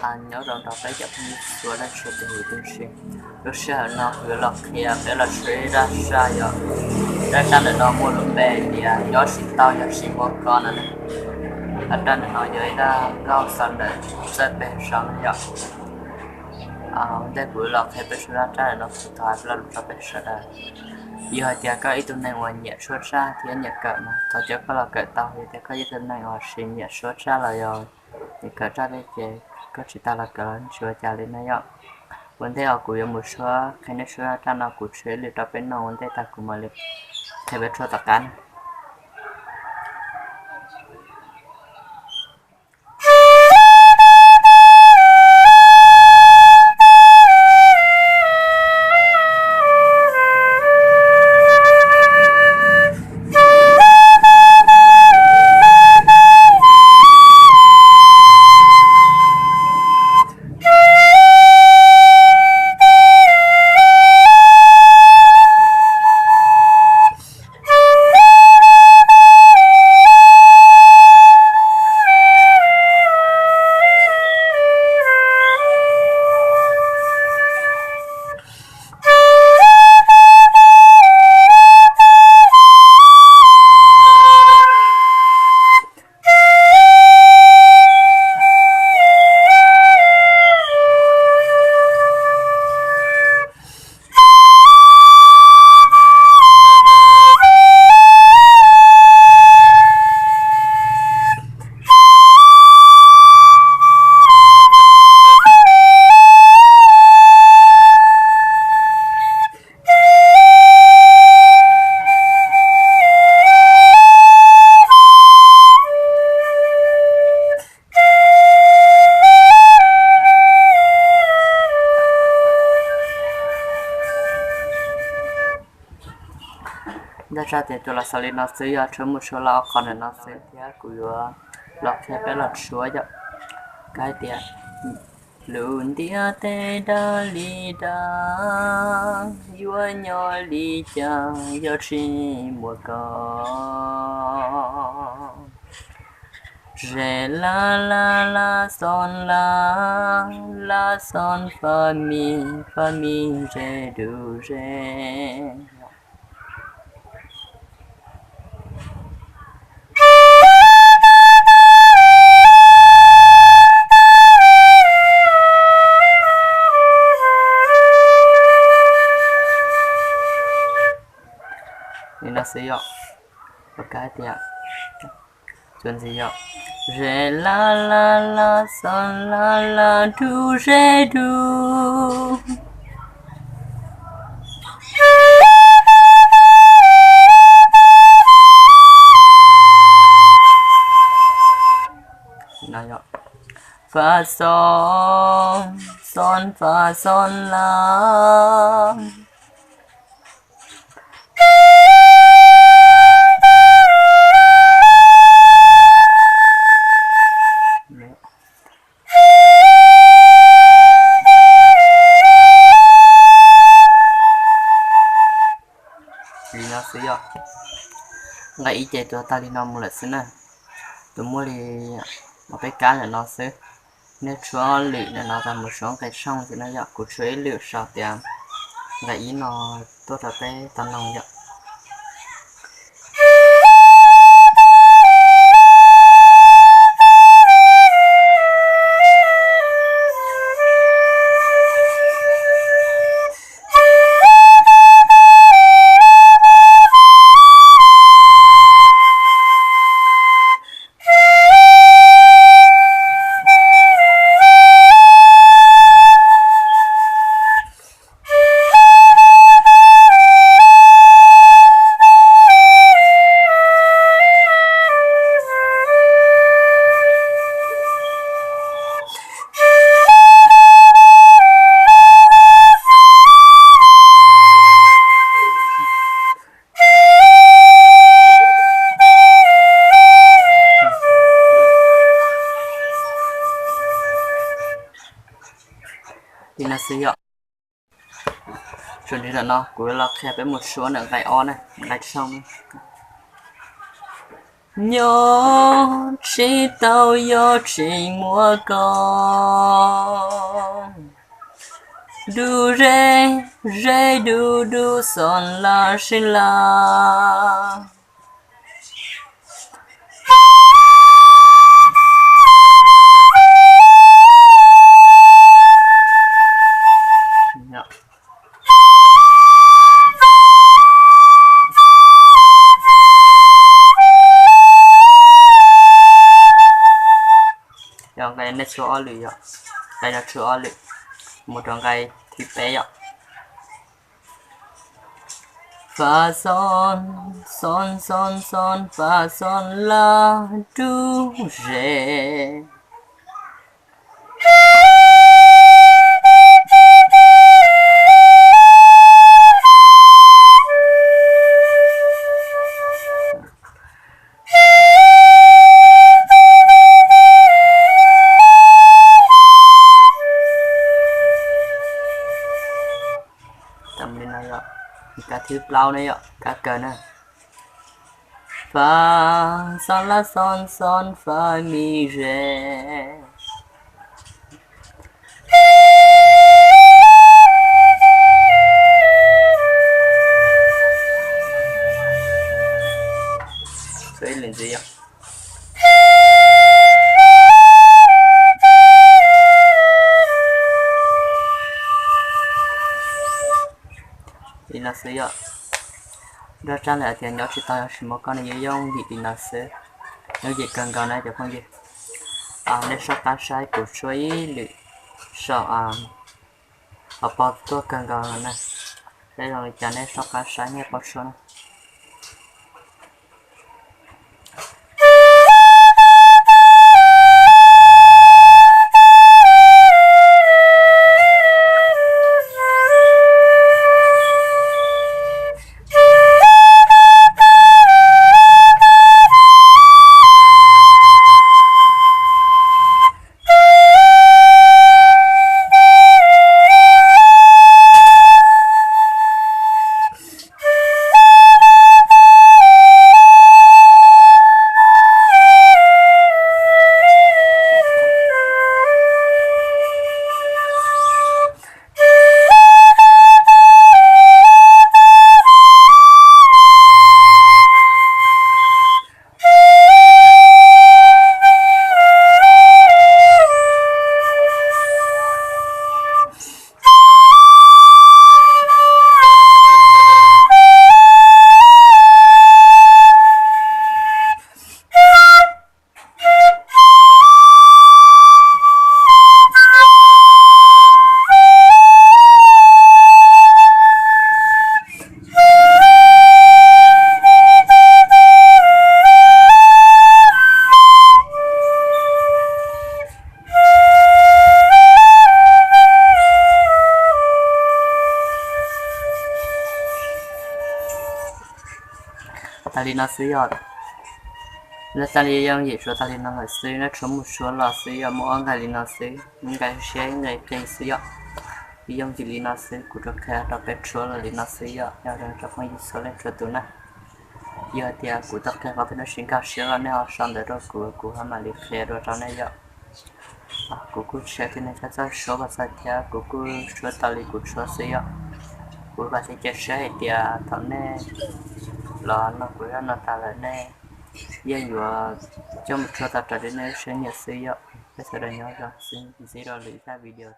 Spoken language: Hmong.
Nyob zoo rau peb cov phooj ywg txhua leej txhua tus huv tib si. Lub sij hawm no kuv yuav los qhia peb los tshuab ib zaj saj yom. Zaj saj ntawm no muaj lub npe tias nyob tsis tau yog tsis muaj koj no. Zaj saj ntawm no yog ib zaj nkauj xaus ntawm txawj pem saud no yom. Ua ntej kuv los qhia peb txhua zaj saj ntawm no kuv thov hais lus rau peb sawv daws. Yog hais tias koj ib tug neeg uas nyiam tshuab saj thiab nyiam kawm no thov caw koj los kawm tau. Yog tias koj ib tug neeg uas tsis nyiam tshuab saj los yog nyiam kawm saj thiab ces koj tsis tas los kawm los tsis ua cas li na yom. Ua ntej uas kuv yuav mus tshuab qhia nej tshuab zaj saj no kuv tshuab ib lwm rau peb mloog ua ntej tag kuv mam li qhia peb tshuab tom qab na. Zaj saj tias tuaj los xaus li no xwb, yog tshuab mus tshuab los qhov ntawm no xwb thiab kuv yuav los qhia peb los tshuab yom. Kuv hais tias lub ntiaj teb dag li dag, yuav nyob li cas yog tsis muaj koj. Ze la la la xo la, la xo fa mi, fa mi ze du ze. Li no xwb yom. Ua kab tias, txuas ntxiv yom. Ze la la la xo la la du ze du. Fa xo, xo fa xo la. Li no xwb yom. Nqe ib ces tuav tag li no mus lawm xwb na. Tus muaj li peb kab ntawm no xwb. Nej tshuab lwm ntawm no tas mus tshuab nqe tshooj xwb na yom. Kuv tshuab ib lwm sau tias nqe ib no tuaj rau peb tau mloog yom. Li no xwb yom. Txuas ntxiv ntawm no kuv los qhia peb mus tshuab ntawm nqe ob na, nqe tshooj. Nyob tsis tau yog tsis muaj koj, du zeb zeb du du xos la si la. Yog nqe nej tshuav ob lwm yom, nqe no tshuav ob lwm, mus rau nqe thib peb yom. Fa xos, xos xos xos fa xos la du zeb. Tam li no yom, kab thib plaub na yom, kab kaw na. Fa xos la xos xos fa mi ze. Ib lwm ntxiv yom. Li no xwb yom. Nrog rau lawm hais tias nyob tsis tau yog tsis muaj koj no yuav yooj yim li no xwb. Yooj yim kawg nkaus na cov phooj ywg. Nej soj qab saib kuv tshuab ib lwm saum, o, pog tuaj kawg nkaus no na. Seb zoo li cas nej soj qab saib nej pog tshuab na. Tas li no xwb yom. Nyob tas li yooj yim tshuab tas li no lawm xwb, neb tshuab mus tshuab los xwb yom, muaj ob nqe li no xwb, nqe siab nqe qis xwb yom. Yooj yim li no xwb, kuv rov qhia rau peb tshuab los li no xwb yom, yog rau phooj ywg txhua leej txhua tus na. Yog tias kuv tau qhia qhov twg nej tsis nkag siab los nej ho sau ntawv rau kuv, kuv ho mam li qhia dua rau nej yom. Kuv kuj tsis yog tus neeg txawj txawj suab pas txog thiab, kuv kuj suab tau li kuv suab xwb yom. Kuv vam thiab cia siab hais tias thaum nej los nrog kuv zaj no tas lawm nej yeej yuav coj mus tshuab tau raws li nej lub siab nyiam xwb yom. Peb sawv daws nyob zoo, sib ntsib rau lwm zaj video.